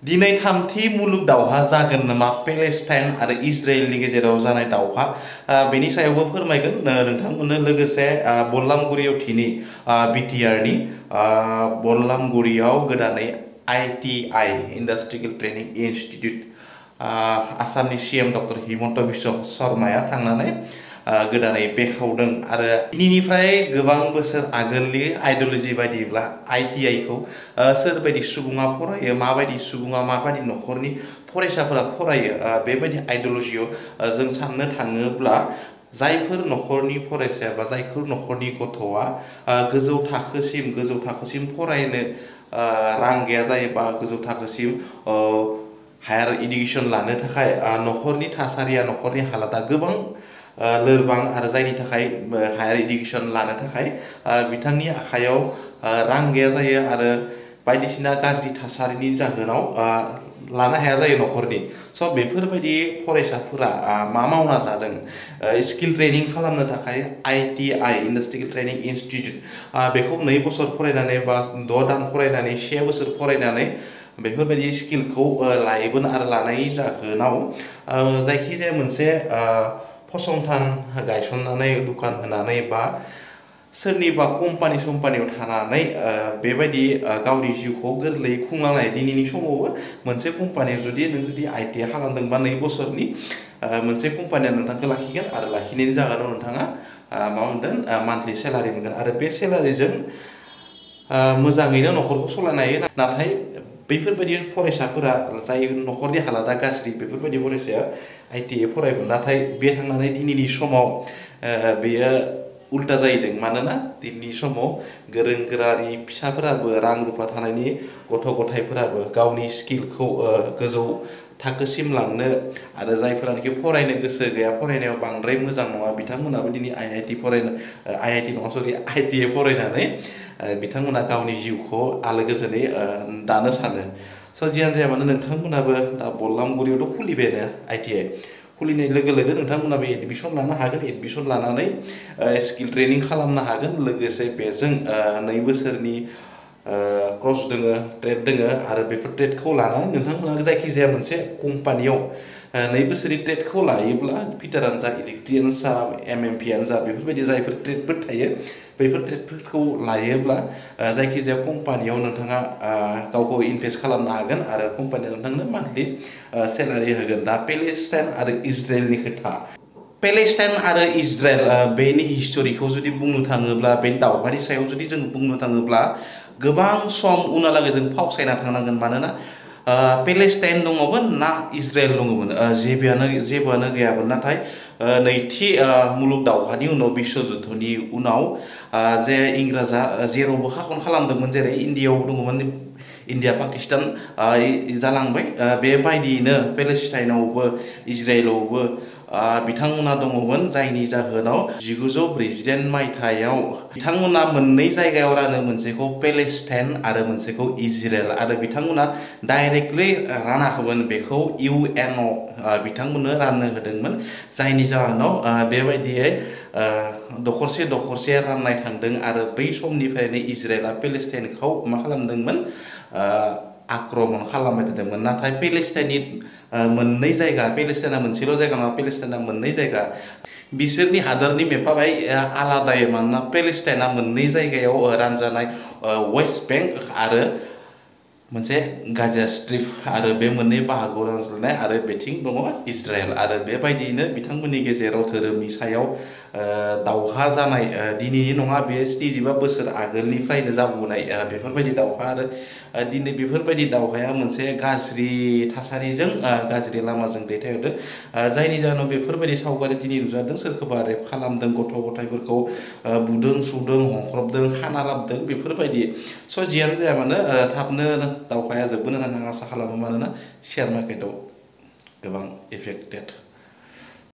दिनै थामथि मुलुग दावहा जागोन नामा पेलेस्टाइन आरो इजराइलनि गेजेराव जानाय दावहा बेनि सायावबो फोरमायगोन नोंथांमोननो लोगोसे बल्लामगुरियाव थिनि बिटिआरनि बल्लामगुरियाव गोदानै ITI इन्डास्ट्रियेल ट्रेनिं इन्स्टिट्यूट आसामनि CM डक्टर हिमन्त बिश्व शर्माया थांनानै गोदानै बेखेवदों आरो दिनैनिफ्राय गोबां बोसोर आगोलनि आइडियोल'जि बायदिब्ला ITI खौ सोरबायदि सुबुङा फरायो माबायदि सुबुङा माबायदि नखरनि फरायसाफोरा फरायो बेबायदि आइडियोल'जियाव जों साननो थाङोब्ला जायफोर नखरनि फरायसाया बा जायफोर नखरनि गथ'आ गोजौ थाखोसिम फरायनो रां गैया जायोबा गोजौ थाखोसिम हायार इडुकेसन लानो थाखाय नखरनि थासारिया नखरनि हालादा गोबां लोरबां आरो जायनि थाखाय हायार इडुकेसन लानो थाखाय बिथांनि आखायाव रां गैया जायो आरो बायदिसिना गाज्रि थासारिनि जाहोनाव लानो हाया जायो नखरनि स' बेफोरबायदि फरायसाफोरा मा मावना जादों स्किल ट्रेनिं खालामनो थाखाय ITI इन्डास्ट्रियेल ट्रेनिं इन्स्टिट्यूट बेखौ 2 बोसोर फरायनानै बा 6 दान फरायनानै 1 बोसोर फरायनानै बेफोरबायदि स्किलखौ लायोमोन आरो लानायनि जाहोनाव जायखिजाया मोनसे फसंथान गायसननानै दुखान होनानै बा सोरनिबा कम्पानियाव थानानै बेबायदि गावनि जिउखौ गोरलैयै खुंलांनाय दिनैनि समावबो मोनसे कम्पानियाव जुदि ITI खालामदोंबा 2 बोसोरनि मोनसे कम्पानिया नोंथांखौ लाखिगोन आरो लाखिनायनि जाहोनाव नोंथाङा मा मोनगोन मान्थलि सेलारि मोनगोन आरो बे सेलारिजों मोजाङैनो नखरखौ सालायनो हायो नाथाय बेफोरबायदि फरायसाफोरा जाय नखरनि हालादा गाज्रि बेफोरबायदि फरायसाया ITI फरायगोन नाथाय बे थांनानै दिनैनि समाव बेयो उल्टा जाहैदों मानोना दिनैनि समाव गोरों गोरानि फिसाफोराबो रां रुफा थानायनि गथ' गथायफोराबो गावनि स्किलखौ गोजौ थाखोसिम लांनो आरो जायफोरानोखि फरायनो गोसो गैया फरायनायाव बांद्राय मोजां नङा बिथांमोनाबो दिनै ITI फरायनानै बिथांमोना गावनि जिउखौ आलो गोजोनै दानो सानो स' जियानो जाया मानो नोंथांमोनाबो दा बल्लामगुरियावथ' खुलिबायानो ITI खुलिनाय लोगो लोगो नोंथांमोनाबो एडमिसन लानो हागोन एडमिसन लानानै स्किल ट्रेनिं खालामनो हागोन लोगोसे बेजों 2 बोसोरनि कर्स दोङो ट्रेड दोङो आरो बेफोर ट्रेडखौ लानानै नोंथांमोना जायखिजाया मोनसे कम्पानियाव 2 बोसोरनि ट्रेडखौ लायोब्ला फिटारानो जा इलेक्ट्रियानो जा MMPयानो जा बेफोरबायदि जायफोर ट्रेडफोर थायो बैफोर ट्रेडफोरखौ लायोब्ला जायखिजाया कम्पानियाव नोंथाङा गावखौ इनभेस्ट खालामनो हागोन आरो कम्पानिया नोंथांनो मान्थलि सेलारि होगोन दा पेलेस्टाइन आरो इजराइलनि खोथा पेलेस्टाइन आरो इजराइल बेनि हिस्ट'रिखौ जुदि बुंनो थाङोब्ला बेनि दावहानि सायाव जुदि जों बुंनो थाङोब्ला गोबां सम उनावलागै जों फावसायना थांनांगोन मानोना पेलेस्टाइन दङमोन ना इजराइल दङमोन जेबोआनो गैयामोन नाथाय नैथि मुलुग दावहानि उनाव बिश्व जुद्धनि उनाव जे इंराजा जेरावबो शासन खालामदोंमोन जेरै इन्डियायाव दङमोन इन्डिया पाकिस्तान जालांबाय बेबायदियैनो पेलेस्टाइनावबो इजराइलावबो बिथांमोना दङमोन जायनि जाहोनाव 1948 मायथाइयाव बिथांमोना 2 जायगायाव रानो मोनसेखौ पेलेस्टाइन आरो मोनसेखौ इजराइल आरो बिथांमोना डाइरेक्टलि रानाखैमोन बेखौ UN बिथांमोननो राननो होदोंमोन जायनि जाहोनाव बेबायदियै दखरसे राननाय थांदों आरो बै समनिफ्रायनो इजराइला पेलेस्टाइनखौ मा खालामदोंमोन आक्रमण खालामबाय थादोंमोन नाथाय पेलेस्टाइननि 2 जायगा पेलेस्टाइना मोनसेल' जायगा नङा पेलेस्टाइना 2 जायगा बिसोरनि हादरनि मेपा बाय आलादायै मानोना पेलेस्टाइना 2 जायगायाव रानजानाय वेस्ट बेंक आरो मोनसे गाजा स्ट्रिप आरो बे 2 बाहागोआव रानजानाय आरो बेथिं दङ इजराइल आरो बेबायदियैनो बिथांमोननि गेजेराव धोरोमनि सायाव दावहा जानाय दिनैनि नङा बे 75 बोसोर आगोलनिफ्रायनो जाबोनाय बेफोरबायदि दावहा आरो दिनै बेफोरबायदि दावहाया मोनसे गाज्रि थासारिजों गाज्रि लामाजों दैथायहरदों जायनि जाहोनाव बेफोरबायदि सावगारि दिनै नुजादों सोरखौबा रेप खालामदों गथ' गथायफोरखौ बुदों सुदों हख्रबदों खाना लाबोदों बेफोरबायदि स' जियानो जाया मानो थाबनो दावहाया जोबगोन होननानै आं आसा खालामो मानोना शेयार मार्केटआव गोबां एफेक्टेड